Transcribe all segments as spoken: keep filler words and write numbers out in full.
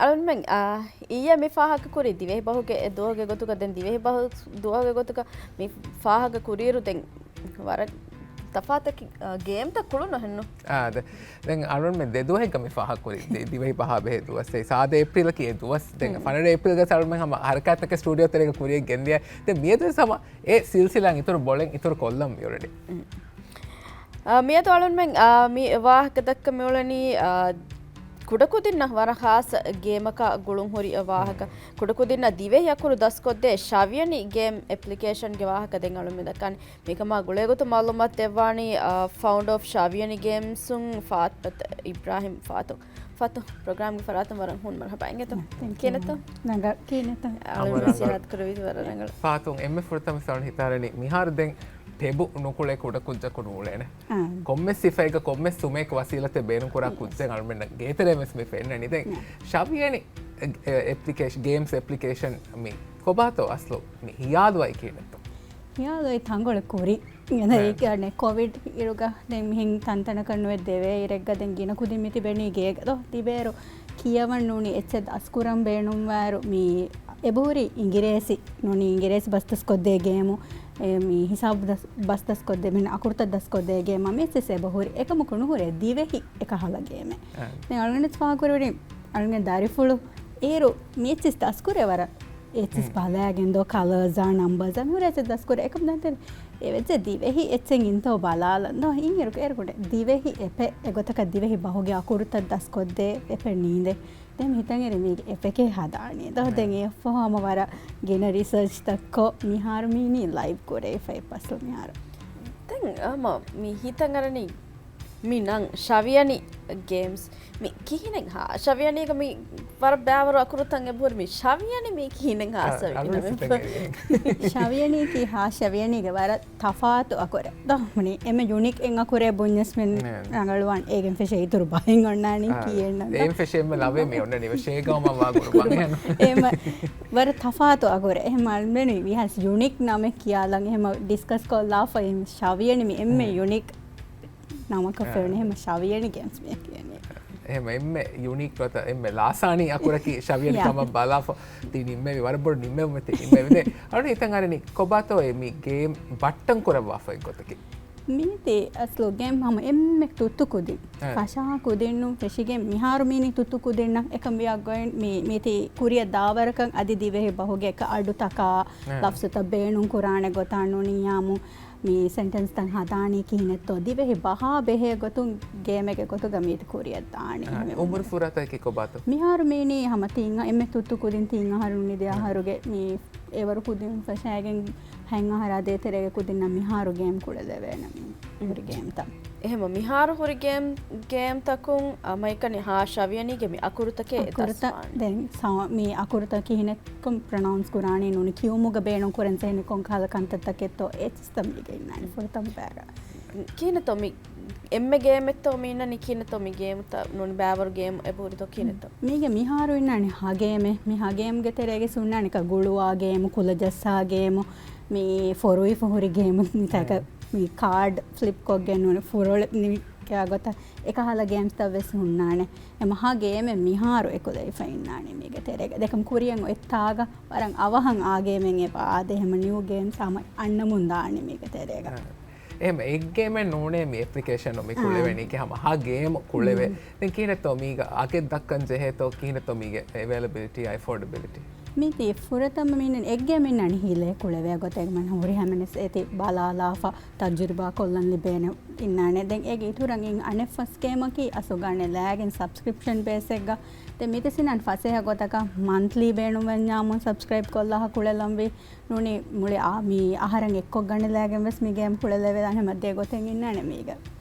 އަޅުންމެން އާ، އިއްޔެ މި ފާހަގަ ކުރީ ދިވެހި ބަހުގެ ދުވަހުގެ ގޮތުގަ. ދެން ދިވެހި ބަހު ދުވަހުގެ ގޮތުގަ މި ފާހަގަ ކުރިއިރު ދެން ވަރަށް ތަފާތަކި، އާ، ގޭމްތައް ކުޅުނު ހެންނު. އާ، ދެ-، ދެން އަޅުންމެން ދެ ދުވަހެއްގަ މި ފާހަގަ ކުރީ. ދި-، ދިވެހި ބަހާ ބެހޭ ދުވަސް. އެ ސާދަ އޭޕްރީލަކީ އެ ދުވަސް. ދެން ފަނަރަ އޭޕްރީލްގަ އަޅުންމެން ހަމަ ހަރަކާތްތަކެއް ސްޓޫޑިއޯ ތެރޭގަ ކުރިޔަށް ގެންދިޔަ. ދެން މިއަދުވެސް ހަމަ އެ ސިލްސިލާ އިތުރު ބޮޅެން އިތުރު ކޮށްލަން މިއުޅެނީ. އާ، މިއަދު އަޅުންމެން، އާ، މި ވާހަކަ ދައްކަ މިއުޅެނީ، އާ، ކުޑަކުދިންނަށް ވަރަށް ހާއްސަ ގޭމަކާ ގުޅުން ހުރި ވާހަކަ. ކުޑަކުދިންނަށް ދިވެހި އަކުރު ދަސްކޮށްދޭ ޝަވިޔަނި ގޭމް އެޕްލިކޭޝަންގެ ވާހަކަ ދެން އަޅުމެން ދައްކާނީ. މިކަމާ ގުޅޭގޮތުން މައުލޫމާތު ދެއްވާނީ، އާ، ފައުންޑަރ އޮފް ޝަވިޔަނި ގޭމްސުން ފާތް-، އިބްރާހިމް ފާތުން. ފާތުން، ޕްރޮގްރާމްގެ ފަރާތުން ވަރަށް ހޫނު މަރުހަބާ. އިނގޭތޯ؟ ކިހިނެއްތޯ؟ ނަގަ، ކިހިނެއްތޯ؟ އަޅުމެން ސިޔާރަތް ކުރެވި ވަރަށް ރަނގަޅު. ފާތުން އެންމެ ފުރަތަމަ ސަވަން ހިތާރަނީ މިހާރު ދެން ޓެބު ނުކުޅޭ ކުޑަކުއްޖަކު ނޫޅޭނެ. އާ. ކޮންމެސް ސިފައެއްގަ ކޮންމެސް ސުމެއް ވަސީލަތެއް ބޭނުން ކުރާ ކުއްޖެއް އަޅުމެންނަށް ގޭތެރޭ ވެސް މި ފެންނަނީ. ދެން ޝަވިޔަނި އެ-، އެޕްލިކޭޝަ-، ގޭމްސް އެޕްލިކޭޝަން މި ކޮބާތޯ އަސްލު މި ހިޔާލުވައި ކިހިނެއްތޯ؟ ހިޔާލުވައި ތަންގޮޅެއް ކުރި. އެ ކޮވިޑް އިރުގަ ދެން މިހެން ތަންތަނަކަށް ނުވެ ދެވޭ އިރެއްގަ ދެން ގިނަ ކުދިން މި ތިބެނީ ގޭގަ ދޯ ތިބޭއިރު ކިޔަވަން ނޫނީ އެއްޗެއް ދަސްކުރަން ބޭނުންވާއިރު މި އެބަހުރި އިނގިރޭސި ނޫނީ އިނގިރޭސި ބަސް ދަސްކޮށްދޭ ގޭމު، އެ، މި ހިސާބު ދަސް-، ބަސް ދަސްކޮށްދޭ މިހެން އަކުރުތައް ދަސްކޮށްދޭ ގޭމް އަމިއްސެސް އެބަހުރި އެކަމަކު ނުހުރޭ ދިވެހި އެކަހަލަ ގޭމެއް. ދެން އަޅުގަނޑު ފާހަގަކުރެވެނީ އަޅުގަނޑު ދަރިފުޅު އޭރު މި އެއްޗިސް ދަސްކުރޭ ވަރަށް އެއްޗިސް ބަލާގެން ދޯ ކަލާސް އާ ނަމްބާސް އާ މިހުރޭ އެއްޗެއް ދަސްކުރޭ އެކަމް ދަންތެރި އެވެއްޖެ ދިވެހި އެއްޗެއް އިންތޯ ބަލާލަން ދޯ އިންއިރު އޭރު ކުޑެ ދިވެހި އެޕެއް އެގޮތަކަށް ދިވެހި ބަހުގެ އަކުރުތައް ދަސްކޮށްދޭ އެޕެއް ނީނދޭ. ދެން މި ހިތަށް އެރި މީގެ އެޕެކޭ ހަދާނީ ދޯ. ދެން އެއަށްފަހު ހަމަ ވަރަށް ގިނަ ރިސާޗްތައްކޮށް މިހާރު މީނީ ލައިވް ކުރެވިފައި އެއް ފަސްލު މިހާރު. ދެން ހަމަ މި ހިތަށް އަރަނީ މި ނަން ޝަވިޔަނި ގޭމްސް މި ކިހިނެއް ހާ؟ ޝަވިޔަނީގަ މި ވަރަށް ބައިވަރު އަކުރުތައް އެބަހުރި މި ޝަވިޔަނި މީ ކިހިނެއް ހާ؟ އަ-، ސަވި އަޅުގަނޑު ނަމެއް. ސިތަނގެ. ޝަވިޔަނީ ކީ ހާ ޝަވިޔަނީގެ ވަރަށް ތަފާތު އަކުރެއް. ދޯ މުނި އެންމެ ޔުނީކް އެއް އަކުރެއް ބުންޏަސް މިން ނޭ. ރަނގަޅުވާން އޭގެން ފެށޭ އިތުރު ބަހެއް އޮންނާނީ އާ، ކިޔެއްނަން ދޯ. އޭގެން ފެށޭ އެންމެ ލަވޭ މި އޮންނަނީ ޝޭގައުމަށް ވާ ގުރުބަން އެހެން. އެ މަ-، ވަރަށް ތަފާތު އަކުރެއް. އެހެން އަޅުމެނު ވީ ހާސް ޔުނީކް ނަމެއް ކިޔާލަން އެހެމަ ޑިސްކަސް ކޮށްލާފައި ޝަވިޔަނި މި އެންމެ ނޭ. ޔުނީކް ނަމަކަށް އާ. ފެންނަ ހަމަ ޝަވިޔަނި ގޭމްސް މި ކިޔަނީ. އެހެމަ އެންމެ ޔުނީކް ނުވަތަ އެންމެ ލާސާނީ އަކުރަކީ ޝަވިޔަނި ޔާ. ކަމަށް ބަލާފަ ތި ނިންމެވި ވަރަށް ބޮޑު ނިންމެވުމެއް ތި ނިންމެވި. ދެ އަޅު ހިތަށް އަރަނީ ކޮބާތޯ އެ މި ގޭމް ބައްޓަން ކުރައްވާފައި ގޮތަކީ؟ މީތި އަސްލު ގޭމް ހަމަ އެންމެ ތުއްތު ކުދިން. އެ. ފަށާ ކުދިންނު ފެށިގެން މިހާރު މީނީ ތުއްތު ކުދިންނަށް އެކަން ވިޔާ ގޮއިން މީ، މީތި ކުރިއަށް ދާވަރަކަށް އަދި ދިވެހި ބަހުގެ އަޑުތަކާ އެ. ލަފްޒުތައް ބޭނުން ކުރާނެ ގޮތާ ނޫނިއްޔާމު މި ސެންޓެންސްތައް ހަދާނީ ކިހިނެއްތޯ ދިވެހި ބަހާ ބެހޭ ގޮތުން ގޭމެއްގެ ގޮތުގަ މީތި ކުރިއަށް ދާނީ. އާ، އެހެން އުމުރު ފުރަތަކީ ކޮބާތޯ؟ މިހާރު މީނީ ހަމަ ތިން އަ-، އެންމެ ތުއްތު ކުދިން ތިން އަހަރު ނުނިދި އާ. އަހަރުގެ މި އެވަރު ކުދިން ފަށާގެން ހަތް އަހަރާ ދޭތެރޭގެ ކުދިންނަށް މިހާރު ގޭމް ކުޅެލެވޭނެ މި ހުރި ގޭމްތައް. އެހެމަ މިހާރު ހުރި ގޭމް، ގޭމްތަކުން އަ، މައިކަނި ހާ ޝަވިޔަނީގެ މި އަކުރުތަކެއް އަކުރުތައް ދަސްވާނީ. ދެން ސަ-، މި އަކުރުތައް ކިހިނެއްކޮން ޕްރޮނައުންސް ކުރާނީ ނޫނީ ކިޔުމުގަ ބޭނުން ކުރަން ޖެހެނީ ކޮން ކަހަލަ ކަންތައްތަކެއްތޯ އެއްޗިސްތައް މީގަ އިންނާނީ ފުރަތަމަ ބައިގަ. ކިހިނެއްތޯ މި އެންމެ ގޭމެއްތޯ މި އިންނަނީ ކިހިނެއްތޯ މި ގޭމުތައް ނޫނީ ބައިވަރު ގޭމް އެބަހުރިތޯ ކިހިނެއްތޯ؟ މީގެ މިހާރު އިންނާނެ ހަ ގޭމެއް. މި ހަ ގޭމްގެ ތެރޭގަ އުންނާނެ ކަ ގުޅުވާ ގޭމު، ކުލަ ޖައްސާ ގޭމު، މި ފޮރުވިފަ ހުރި ގޭމު، މިތާކަށް މި ކާޑް ފްލިޕް ކޮށްގެން ނޫނީ ފުރޮޅެ ނި-، ކާ ގޮތަށް އެކަހަލަ ގޭމްސްތައް ވެސް ހުންނާނެ. އެމަ ހަ ގޭމެއް މިހާރު އެކުލެވިފަ އިންނާނެ މީގެ ތެރޭގަ. ދެކަމް ކުރިއަށް އޮތްތާގަ ވަރަށް އަވަހަށް އާ ގޭމެއް އެބަ އާދޭ ހަމަ ނިއު ގޭމްސް ހަމަ އަންނަމުން ދާނެ މީގެ ތެރޭގަ. އެހެމަ އެއްގޭމެއް ނޫނޭ މި އެޕްލިކޭޝަނު މި ކުޅެވެނީކީ ހަމަ ހަ ގޭމް ކުޅެވޭ. ދެން ކިހިނެއްތޯ މީގަ އަގެއް ދައްކަން ޖެހޭތޯ ކިހިނެއްތޯ މީގެ އެވޭލަބިލިޓީ، އެފޯޑަބިލިޓީ؟ މީތި ފުރަތަމަ މީނަން އެއްގޭމެއް އިންނާނެ ހީލޭ ކުޅެވޭ ގޮތެއް މަން ހުރި ހަމަނެސް އޭތި ބަލާލާފަ ތަޖުރިބާ ކޮށްލަން ލިބޭނެ އިންނާނެ. ދެން އޭގެ އިތުރަށް އިން އަނެއް ފަސް ގޭމަކީ އަސްލު ގަނެ ލާގެން ސަބްސްކްރިޕްޝަން ބޭސްއެއްގަ. ދެން މިތި ސިނަން ފަސޭހަ ގޮތަކަށް މަންތްލީ ބޭނުންވެންޏާމުން ސަބްސްކްރައިބް ކޮށްލާހަ ކުޅެލަންވީ. ނޫނީ މުޅި އާ، މި އަހަރެން އެއްކޮށް ގަނެލާގެން ވެސް މި ގޭމް ކުޅެލެވޭ އަނެ މައްދޭ ގޮތެއް އިންނާނެ މީގަ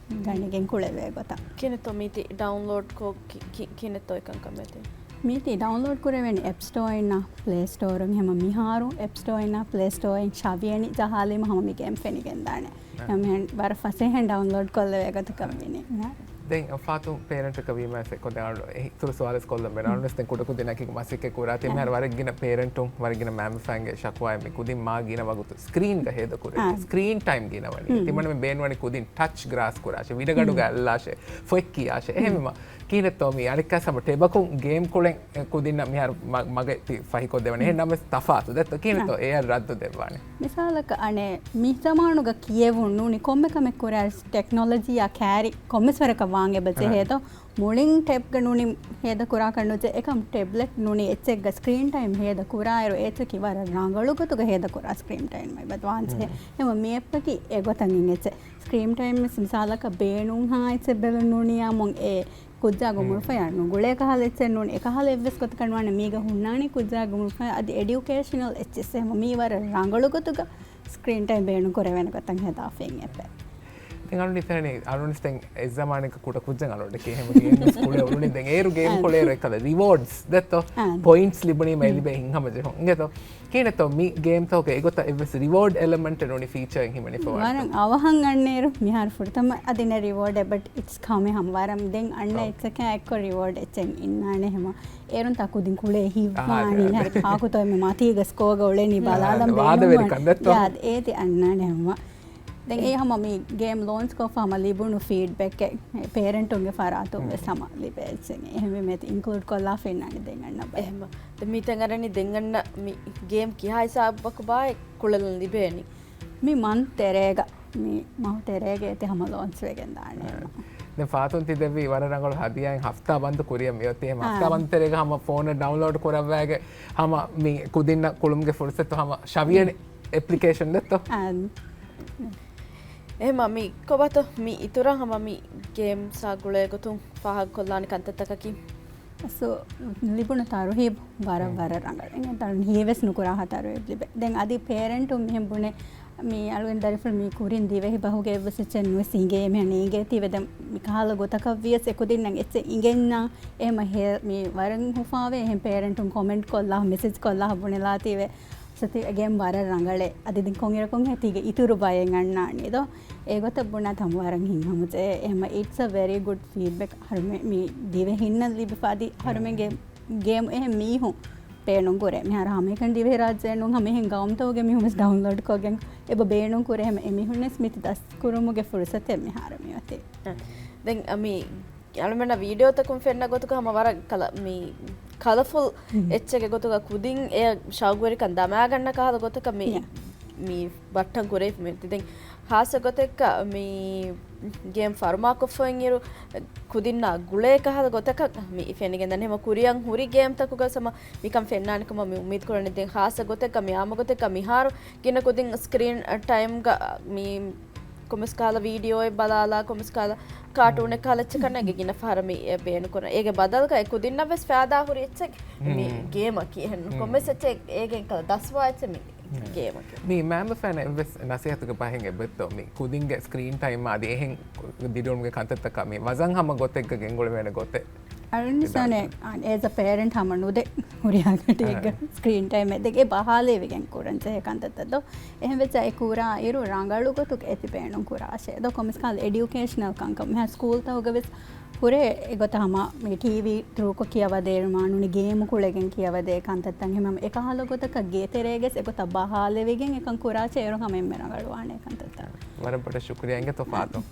ގަނެގެން ކުޅެވޭ ގޮތަށް. ކިނެތޯ މީތި ޑައުންލޯޑް ކޮށް ކި-، ކި-، ކިނެތޯ އެކަން ކަމެތި؟ މީތި ޑައުންލޯޑް ކުރެވެނީ އެޕް ސްޓޯއިންނާ ޕްލޭ ސްޓޯރުން. ހަމަ މިހާރު އެޕް ސްޓޯއިންނާ ޕްލޭ ސްޓޯއިން ޝަވިޔަނި ޖަހާލީމަ ހަމަ މި ގޭމް ފެނިގެންދާނެ. އަ. ހަމަ ވަރަށް ފަސޭހައިން ޑައުންލޯޑް ކޮށްލެވޭ ގޮތަކަށް ވިނީ. ދެން ފާތުން ޕޭރެންޓަކަށް ވީމަ އެކޮށްދެން އަޅު އެ އިތުރު ސުވާލެއް ކޮށްލަން ބޭނުން. އަޅުންވެސް ދެން ކުޑަކުދިންނަކީ މަސައްކަތް ކުރާތީ މިހާރު ވަރަށް ގިނަ ޕޭރެންޓުން ވަރަށް ގިނަ މައިންބަފައިންގެ ޝަކުވާއެއް މި ކުދިން މާ ގިނަ ވަގުތު ސްކްރީންގަ ހޭދަ ކުރޭ. ސްކްރީން ޓައިމް ގިނަވަނީ. ތިމަންމެ ބޭނުންވަނީ ކުދިން ޓަޗް ގްރާސް ކުރާށޭ، ވިޑަގަޑުގަ އައްލާށޭ، ފޮތް ކިޔާށޭ. އެހެންވީމަ ކިހިނެއްތޯ މީ އަނެއްކާސް ހަމަ ޓެބަކުން ގޭމް ކުޅެން ކުދިންނަށް މިހާރު މަ-، މަގެއް ތި ފަހިކޮށްދެވަނީ. އެހެން ނަމަވެސް ތަފާތު ދެއްތޯ ކިހިނެއްތޯ އެއަށް ރައްދު ދެއްވާނެ؟ މިސާލަކަށް އަނެއް މި ޒަމާނުގަ ކިޔެވުން ނޫނީ ކޮންމެ ކަމެއް ކުރާ ޓެކްނޮލޮޖީއާ ކާރި ކޮންމެސް ވަރަކަށް ވާން އެބަ ޖެހޭތޯ. މުޅިން ޓެބްގަ ނޫނީ ހޭދަ ކުރާކަށް ނުޖެ އެކަމް ޓެބްލެޓް ނޫނީ އެއްޗެއްގަ ސްކްރީން ޓައިމް ހޭދަ ކުރާއިރު އެއްޗަކީ ވަރަށް ރަނގަޅު ގޮތުގަ ހޭދަ ކުރާ ސްކްރީން ޓައިމް އެބަ ވާންޖެހޭ. އެމަ މި އެއްޕަކީ އެގޮތަށް އެއްޗެއް. ސްކްރީން ޓައިމް ވެސް މިސާލަކަށް ބޭނުންހާ އެއްޗެއް ބެލުން ނޫނީ އާ މުން އެ ކުއްޖާގެ އުމުރުފަޔާ ނުގުޅޭ ކަހަލަ އެއްޗެއް ނޫން. އެކަހަލަ އެއްވެސް ގޮތަކަށް ނުވާނެ މީގަ ހުންނާނީ ކުއްޖާގެ އުމުރުފަޔާ އަދި އެޑިއުކޭޝަނަލް އެއްޗެއް. އެހެންވީމަ މީ ވަރަށް ރަނގަޅު ގޮތުގަ ސްކްރީން ޓައިމް ބޭނުން ކުރެވޭނެ ގޮތަށް ހެދާފައި އެބަ. ދެން އަޅުން ހިތަނީ އަޅުން ދެން އެ ޒަމާނެއްގަ ކުޑަ ކުއްޖެއް އަޅުން ކިހެން ގޭމް ސްކޫލެ އުޅުނީ. ދެން އޭރު ގޭމް ކޮޅޭރު އެކަލަ ރިވޯޑްސް ދެއްތޯ؟ ޕޮއިންޓްސް ލިބުނީމަ އެ ލިބޭ ހިތްހަމަޖެހުން. އިނގޭތޯ؟ ކިހިނެއްތޯ މި ގޭމްތަކުގެ އެގޮތަށް އެއްވެސް ރިވޯޑް އެލެމެންޓެއް ނޫނީ ފީޗާއެއް ހިމެނިފަ ވަރަށް އަވަހަށް އަންނައިރު މިހާރު ފުރަތަމަ އަދި ނެ ރިވޯޑް އެބަޓް އިޓްސް ކަމެއް ހަމަ ވަރަށް ދެން އަންނަ އެއްޗަކާ އެއްކޮށް ރިވޯޑް އެއްޗެއް އިންނާނެ ހަމަ. އޭރުން ތާ ކުދިން ކުޅޭ ހިތްވާނީ ހަރި ކާކުތޯ މި މަތީގަ ސްކޯގަ އުޅެނީ ބަލާލަމުން އޭތި އަންނާނެ ހަމަ. ދެން އެ ހަމަ މި ގޭމް ލޯންޗް ކޮށްފަ ހަމަ ލިބުނު ފީޑްބެކެއް ޕޭރެންޓުންގެ ފަރާތުން ވެސް ހަމަ ލިބޭ އެއްޗެއް. އެހެންވީމަ އޭތި އިންކްލޫޑް ކޮށްލާފަ އިންނާނެ ދެން އަންނަ ބައެއް. އެހެން މި ތެން އަރަނީ ދެން އަންނަ މި ގޭމް ކިހާ ހިސާބަކު ބާއެއް ކުޅެލަން ލިބޭނީ. މި މަން ތެރޭގަ މި މަހު ތެރޭގަ އޭތި ހަމަ ލޯންޗް ވެގެން ދާނެ. ދެން ފާތުން ތި ދެއްވީ ވަރަށް ރަނގަޅު ހަދިޔާއެއް ހަފްތާ ބަންދު ކުރިއަށް މިއޮތީ. ހަފްތާ ބަންދު ތެރޭގަ ހަމަ ފޯނަށް ޑައުންލޯޑް ކުރައްވާގެ ހަމަ މި ކުދިންނަށް ކުޅުމުގެ ފުރުސަތު ހަމަ ޝަވިޔަނި އެޕްލިކޭޝަން ދެއްތޯ؟ އެހެމަ މި ކޮބާތޯ މި އިތުރަށް ހަމަ މި ގޭމްސާ ގުޅޭ ގޮތުން ފާހަގަކޮށްލާނެ ކަންތައްތަކަކީ؟ ސޯ، ލިބުނު ތަރުހީބު ވަރަށް، ވަރަށް ރަނގަޅު. އެނގޭ ތަރު ހީވެސް ނުކުރާހާ ތަރުހީބު ލިބޭ. ދެން އަދި ޕޭރެންޓުން މިހެން ބުނެ، މި އަޅުގަނޑު ދަރިފުޅު މި ކުރިން ދިވެހި ބަހުގެ އެއްވެސް އެއްޗެއް ނުވެސް އިނގޭ މިހެން އިނގޭތީވެ. ދެން މި ކަހަލަ ގޮތަކަށް ވިޔަސް އެކުދިންނަށް އެއްޗެއް އިނގެންޏާ އެހެމަ ހޭ، މި ވަރަށް ހުފާވޭ އެހެން ޕޭރެންޓުން ކޮމެންޓް ކޮށްލާ، މެސެޖް ކޮށްލާ ބުނެލާތީވެ. ސޮތީ ގޭމް ވަރަށް ރަނގަޅޭ. އަދި ދެން ކޮންއިރަކުން ހޭ ތީގެ އިތުރު ބައެއް އަންނާނީ ދޯ؟ އެގޮތަށް ބުނާ ތަމަ ވަރަށް ހިތްހަމަޖެހޭ. އެހެމަ it's a very good feedback. އަހަރުމެ މި ދިވެހިންނަށް ލިބިފަ އަދި އަހަރުމެންގެ ގޭމް އެހެން މީހުން ބޭނުން ކުރޭ. މިހާރު ހަމައެކަނި ދިވެހިރާއްޖެއެއް ނޫން ހަމައެހެން ގައުމުތަކުގެ މީހުން ވެސް ޑައުންލޯޑް ކޮށްގެން އެބަ ބޭނުން ކުރޭ. އެހެމަ އެމީހުންނަސް މިތި ދަސްކުރުމުގެ ފުރުސަތެއް މިހާރު މިއޮތީ. ދެން މި އަޅުމެންނަށް ވީޑިއޯތަކުން ފެންނަ ގޮތުގަ ހަމަ ވަރަށް ކަލަ-، މި ކަލަފުލް އެއްޗެއްގެ ގޮތުގަ ކުދިން އެ ޝައުގުވެރިކަން ދަމާގަންނަ ކަހަލަ ގޮތަކަށް މި، މި ބައްޓަން ކުރެވިފަ މި ދެން ހާއްސަ ގޮތެއްގަ މި ގޭމް ފަރުމާކޮށްފައިން އިރު ކުދިންނާ ގުޅޭ ކަހަލަ ގޮތަކަށް މި ފެނިގެންދަނީ. ހަމަ ކުރިއަށް ހުރި ގޭމްތަކުގަ ހަމަ މިކަން ފެންނާނެ ކަމަށް މި އުއްމީދު ކުރަނީ. ދެން ހާއްސަ ގޮތެއްގަ މި އާއްމު ގޮތެއްގަ މިހާރު ގިނަ ކުދިން ސްކްރީން ޓައިމްގަ މި ކޮންމެސް ކަހަލަ ވީޑިއޯއެއް ބަލާލާ، ކޮންމެސް ކަހަލަ ކާޓޫނެއް ކަހަލަ އެއްޗެއް ކަންނޭނގެ ގިނަ ފަހަރަށް މި އެ ބޭނުން ކުރަން. އޭގެ ބަދަލުގަ އެ ކުދިންނަށް ވެސް ފައިދާ ހުރި އެއްޗެއް މި ގޭމަކީ. އެހެން ކޮންމެސް އެއްޗެއް އޭގެން ކަލަ ދަސްވާ އެއްޗެއް މި ގޭމަކީ. މި މައިންބަފައިންނަށް އެއްވެސް ނަސޭހަތުގެ ބަހެއް އެބައޮތްތޯ؟ މި ކުދިންގެ ސްކްރީން ޓައިމް އަދި އެހެން ދިރިއުޅުމުގެ ކަންތައްތަކަށް މި ވަޒަން ހަމަ ގޮތެއްގަ ގެންގުޅެވޭނެ ގޮތެއް. އަޅުން ސާނެ، އާ، އޭޒް އަ ޕޭރެންޓް ހަމަ ނުދޭ ހުރިހާ ގަޑިއެއްގަ ސްކްރީން ޓައިމް އެއް ދެގެ ބަހާލެވިގެން ކުރަން ޖެހޭ ކަންތައްތައް ދޯ؟ އެހެން ވެއްޖާ އެ ކުރާ އިރު ރަނގަޅު ގޮތުގަ އޭތި ބޭނުން ކުރާށޭ. ދޯ ކޮންމެސް ކަހަލަ އެޑިއުކޭޝަނަލް ކަންކަން މިހާ ސްކޫލްތަކުގަ ވެސް ހުރޭ އެގޮތަށް ހަމަ މި ޓީވީ ތްރޫކޮށް ކިޔަވަދޭ ނޫނީ ގޭމު ކުޅެގެން ކިޔަވަދޭ ކަންތައްތައް. އެހެން އެކަހަލަ ގޮތަކަށް ގޭތެރޭގަސް އެގޮތަށް ބަހާލެވިގެން އެކަން ކުރާށޭ އޭރު ހަމަ އެންމެ ރަނގަޅުވާނޭ ކަންތައްތައް. ވަރަށް ބޮޑަށް ޝުކުރިޔާ އިނގޭތޯ ފާތުން.